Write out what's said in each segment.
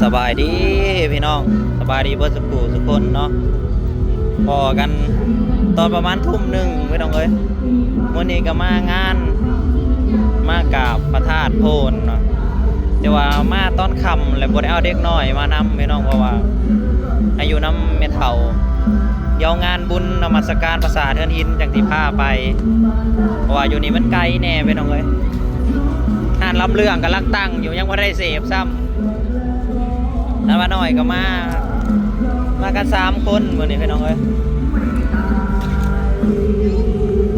ສະບາຍດີພີ່ນ້ອງ ສະບາຍດີເບິດສຸຜູ້ສຸຄົນເນາະ. ພໍ້ກັນຕອນປະມານທຸ່ມໜຶ່ງພີ່ນ້ອງເອີຍ. ມື້ນີ້ກໍມາງານ ມາກາບພະທາດໂພນເນາະ, ແຕ່ວ່າມາຕອນຄ່ຳ ແລະ ບໍ່ໄດ້ເອົາເດັກນ້ອຍມານຳພີ່ນ້ອງ ເພາະວ່າໃຫ້ຢູ່ນຳແມ່ເຖົ້າ. ດຽວງານບຸນນະມັດສະການປາສາດເຮືອນຫີນຈັ່ງຊິພາໄປ ເພາະວ່າຢູ່ນີ້ມັນໄກແດ່ພີ່ນ້ອງເອີຍ. ຮ້ານລຳເລື່ອງກຳລັງຕັ້ງຢູ່ ຍັງບໍ່ໄດ້ເສບຊ້ຳ. ນັ້ນວ່ານ້ອຍກໍມາ ມາກັນສາມຄົນມື້ນີ້ພີ່ນ້ອງເອີຍ.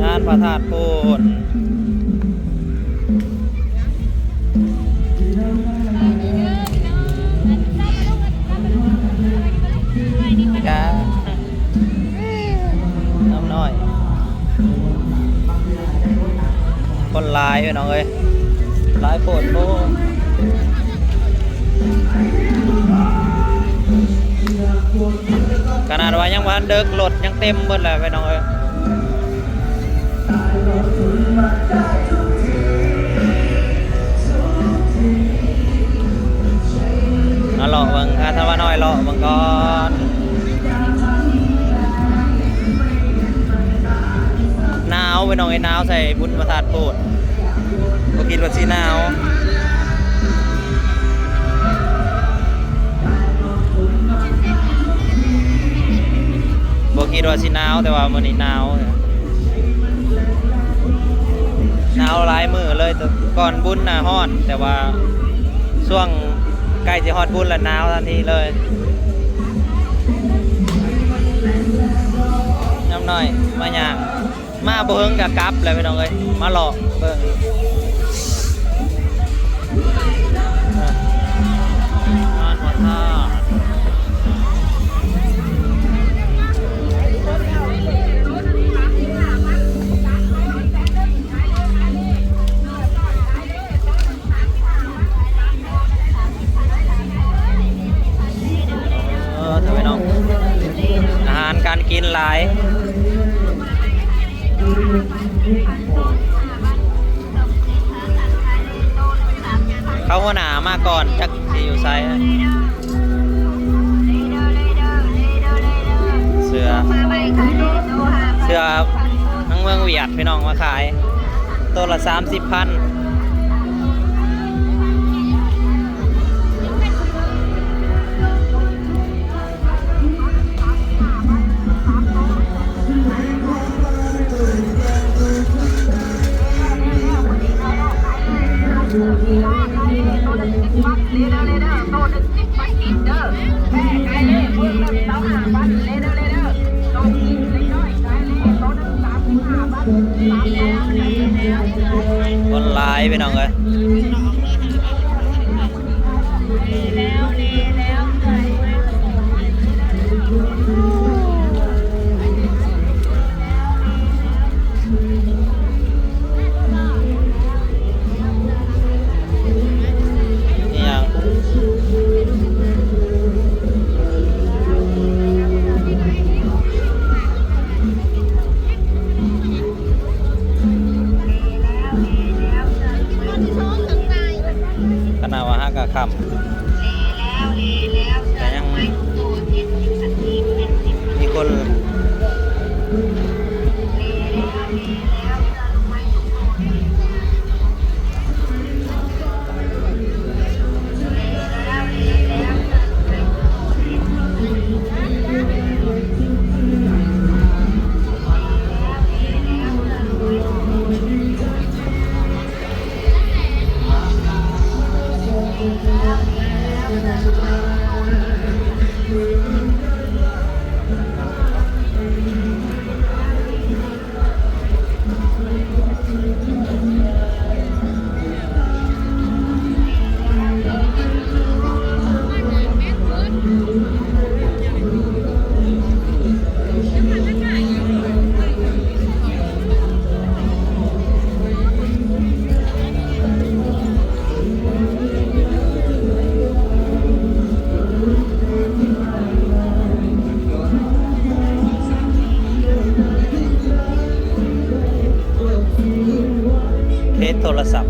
ງານພະທາດໂພນ ກະ ນ້ອງນ້ອຍ ຄົນຫຼາຍພີ່ນ້ອງເອີຍ ຫຼາຍໂພດໂພ. ຂະໜາດວ່າຍັງບໍ່ທັນເດິກ ລົດຍັງເຕັມເບິດແລ້ວພີ່ນ້ອງເອີຍ. ມາເລາະເບິ່ງ ພາທ່ານວ່ານ້ອຍເລາະເບິ່ງກ່ອນ. ໜາວພີ່ນ້ອງເອີຍ ໜາວໃສ່ບຸນພະທາດໂພນ ບໍ່ຄິດວ່າຊິໜາວ. ບໍ່ຄິດວ່າຊິໜາວ ແຕ່ວ່າມື້ນີ້ໜາວ ໜາວຫຼາຍມື້ເລີຍ. ກ່ອນບຸນນະຮ້ອນ ແຕ່ວ່າຊ່ວງໃກ້ຊິຮອດບຸນລະໜາວທັນທີເລີຍ. ນ້ອງນ້ອຍມາຍ່າງ ມາບໍ່ເຫິງກໍກັບແລ້ວພີ່ນ້ອງເອີຍ. ມາເລາະເບິ່ງງານພະທາດ. ເອີ ເຖິງແລ້ວເນາະ ອາຫານການກິນຫຼາຍ. ເຂົາຫົວໜ້າມາກ່ອນ ຈັກຊິຢູ່ໃສ. ເສື້ອ ເສື້ອທາງເມືອງຫວຽດພີ່ນ້ອງມາຂາຍ ໂຕລະສາມສິບພັນ. ຄົນຫຼາຍພີ່ນ້ອງເອີຍ. ອີ່ຫຍັງ ຂະໜາດວ່າຫາກະຄ່ຳ ແຕ່ຍັງມີຄົນ. ເຄສໂທລະສັບ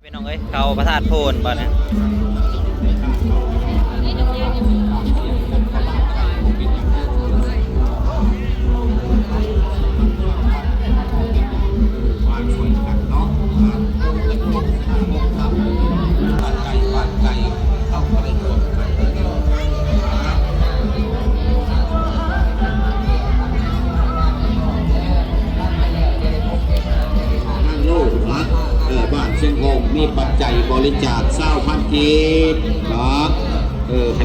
ພີ່ນ້ອງເອີຍ ເຂົ້າພະທາດໂພນບາດນີ້.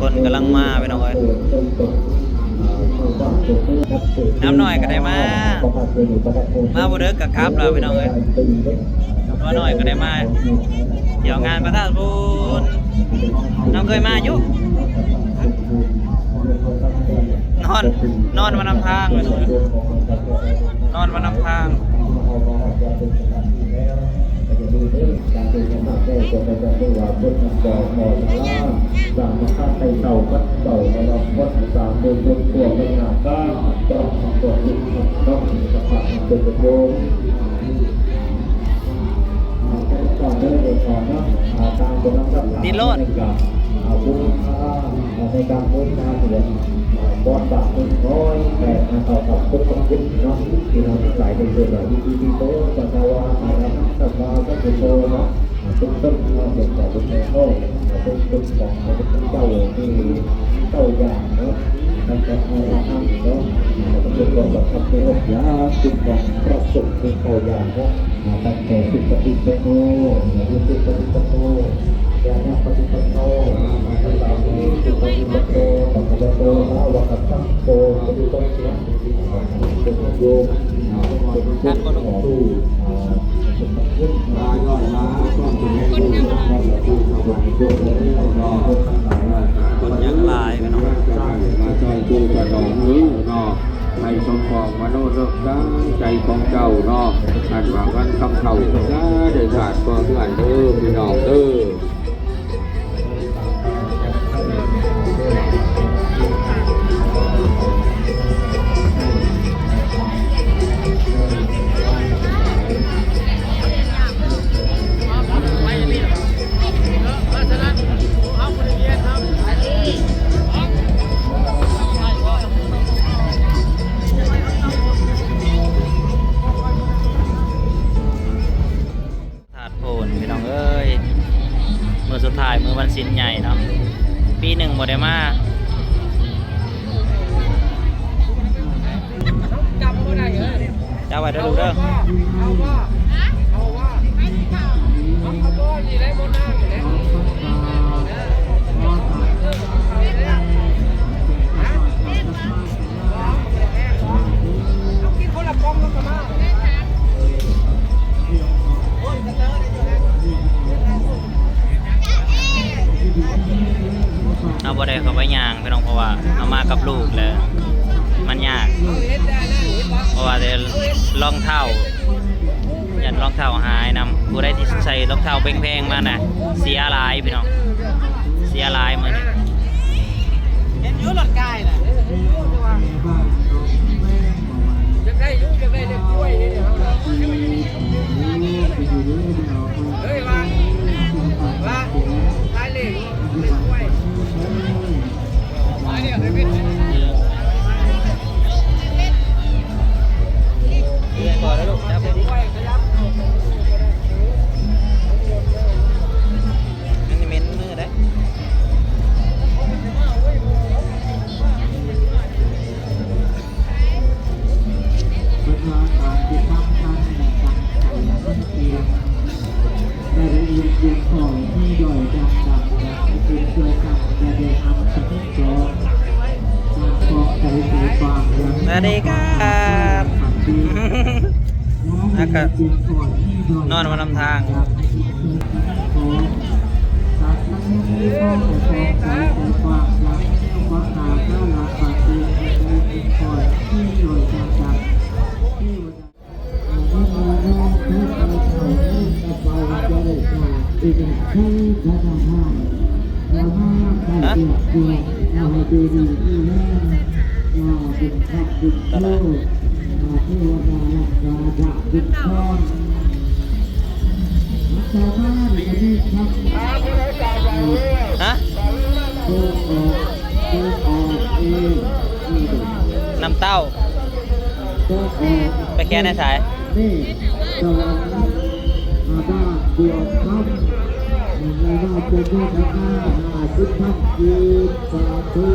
ຄົນກຳລັງມາພີ່ນ້ອງເອີຍ. ນ້ຳນ້ອຍກໍໄດ້ມາ ມາບໍ່ເດິກກໍກັບແລ້ວພີ່ນ້ອງເອີຍ. ນ້ອຍກໍໄດ້ມາທ່ຽວງານພະທາດພູນ. ນ້ອງເຄີຍມາຢູ່? ນອນ ນອນມານຳທາງ ພີ່ນ້ອງເອີຍ ນອນມານຳທາງ. ຕິດໂລດ. Con nhắc lại với nó. ໃຫ້ສົມປອງມະໂນເລີກດັງໃຈຂອງເຈົ້າເນາະ ອັນວ່າເງິນຄຳເຂົ້າຈະໄດ້ສາດຕໍ່ເຮືອນເດີພີ່ນ້ອງເດີ. ທາດໂພນພີ່ນ້ອງເອີຍ ມື້ສຸດທ້າຍ ມື້ວັນສິນໃຫຍ່ເນາະ ປີໜຶ່ງບໍ່ໄດ້ມາ. ຈຳບໍ່ໄດ້ເອີຍ. ຈັບໄວ້ເດີລູກເດີ. ເອົາບໍ່? ເອົາບໍ່? ເອົາບໍ່? ເອົາບໍ່? ນີ້ແຫຼະບໍ່ນານນີ້ແຫຼະ. ເອົາກິນຄົນລະປ່ອງແລ້ວກໍມາ. ມັນຍາກ ເພາະວ່າແຕ່ລອງເທົ້າ ຢ້ານລອງເທົ້າຫາຍນຳ. ຜູ້ໃດທີ່ໃສ່ລອງເທົ້າແພງໆມານະ ເສຍຫຼາຍພີ່ນ້ອງ ເສຍຫຼາຍມື້ນີ້. ເຫັນຢູ່ລົດກາຍນະ ຢາກໄດ້ຢູ່ ຢາກໄດ້ເລັບກ້ວຍນີ້ເຮົານະ. ເຮີ້ຍ ວ່າ ວ່າ ຂາຍເລັບ ເລັບກ້ວຍ. ມັນຊິເໝັນມືເດ້. ປະທານການຈັດຕັ້ງຕັ້ງແມ່ນຕັ້ງໃຈນຳເຕີມ ລາຍລະອຽດຮຽບຮ້ອຍ ມີດ້ອຍດຳດຳ ແລະ ເປັນເພື່ອຕັ້ງລະແນະນຳສະເພາະ ສ້າງຄວາມໃຈໃຈກວ້າງ ແລະ ສະຫວັດດີຄັບ ແລ້ວກໍນອນມານຳທາງ. ຮະ? ຮະ? ນ້ຳເຕົ້າ ໄປແກ່ໃນສາຍ ນີ້ ສະຫວັນ ອ່າ ບ້ານບວກຄຳ ໃນນາມເຈົ້າແມ່ນາຄາ ຫ້າສິບພັນກີບ ສາທຸ.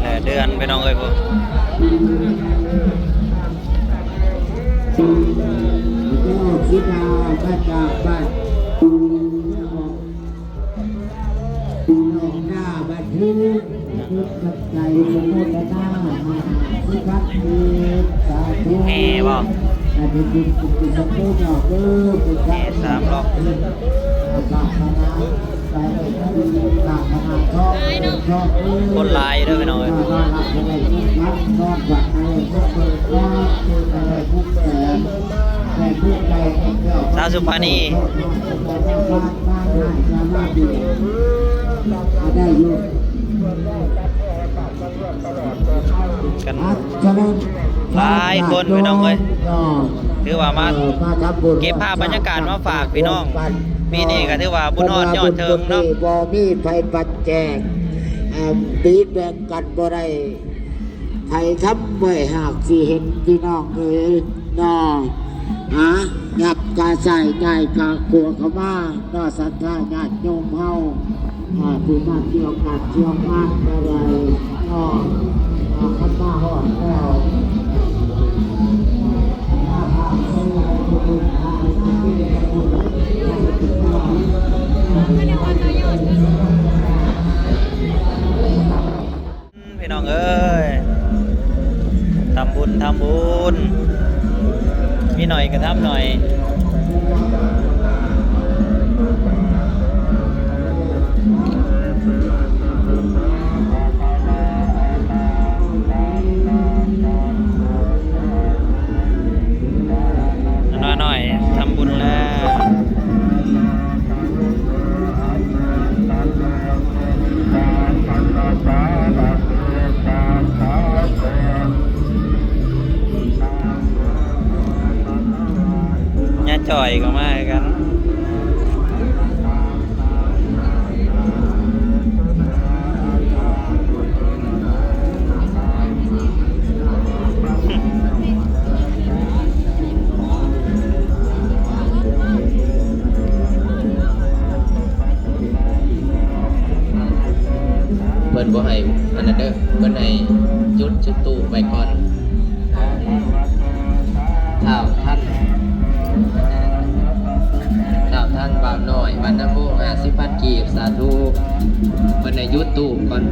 ເອີ ເດືອນ ພີ່ນ້ອງເອີຍ ພຸ້ນ ອອກໜ້າບັດນີ້ ໃຈສົມມຸດນະ ຫ້າສິບພັນກີບ ສາທຸ ແຫ່ບໍ່ ອັນນີ້ເປັນບຸນກຸສົນເດີ ເດີ ເປັນ ແຫ່ສາມລອບ ສາທາລະນະ ຄົນຫຼາຍຢູ່ເດີພີ່ນ້ອງເອີຍ. ສາວສຸພານີ ກັນຫຼາຍຄົນພີ່ນ້ອງເອີຍ ຖືວ່າມາເກັບພາບບັນຍາກາດມາຝາກພີ່ນ້ອງ. ປີນີ້ກໍຖືວ່າບຸນຮອດຍອດເທິງເນາະ ບໍ່ມີໃຜປັດແຈກ ເອີ ປີແບ່ງກັນບໍ່ໄດ້ ໃຜທຳໄວ້ຫາກຊິເຫັນພີ່ນ້ອງເອີຍເນາະ. ຫາ ຫຍັບກາຊ້າຍ ຍ້າຍກາຂວາເຂົ້າມາເນາະ ສັດທາຍາດໂຍມເຮົາ ອ່າ ຜູ້ມາທ່ຽວກາດທ່ຽວງານກໍໄດ້ເນາະ. ອ່າ ຄັນມາຮອດແລ້ວ ພີ່ນ້ອງເອີຍ ທຳບຸນ ທຳບຸນ ມີໜ້ອຍກໍທຳໜ້ອຍ. ໜ້ອຍໆ ທຳບຸນແລ້ວ. ຍາຈ່ອຍກໍມາຄືກັນ. ເພິ່ນບໍ່ໃຫ້ອັນນັ້ນເດີ ເພິ່ນໃຫ້ຢຸດຈຸດທູບໄວ້ກ່ອນ. ທ້າວທັນ ທ້າວທັນ ບ່າວນ້ອຍ ບ້ານນາໂມງ ຫ້າສິບພັນກີບ ສາທຸ. ເພິ່ນໃຫ້ຢຸດທູບກ່ອນ.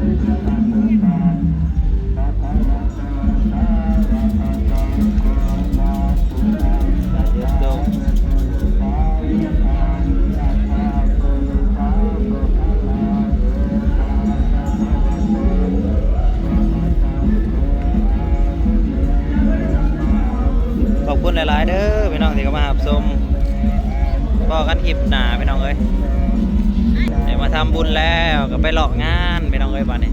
ຄລິບໜ້າພີ່ນ້ອງເອີຍ. ໄດ້ມາທຳບຸນແລ້ວກໍໄປເລາະງານພີ່ນ້ອງເອີຍ ບາດນີ້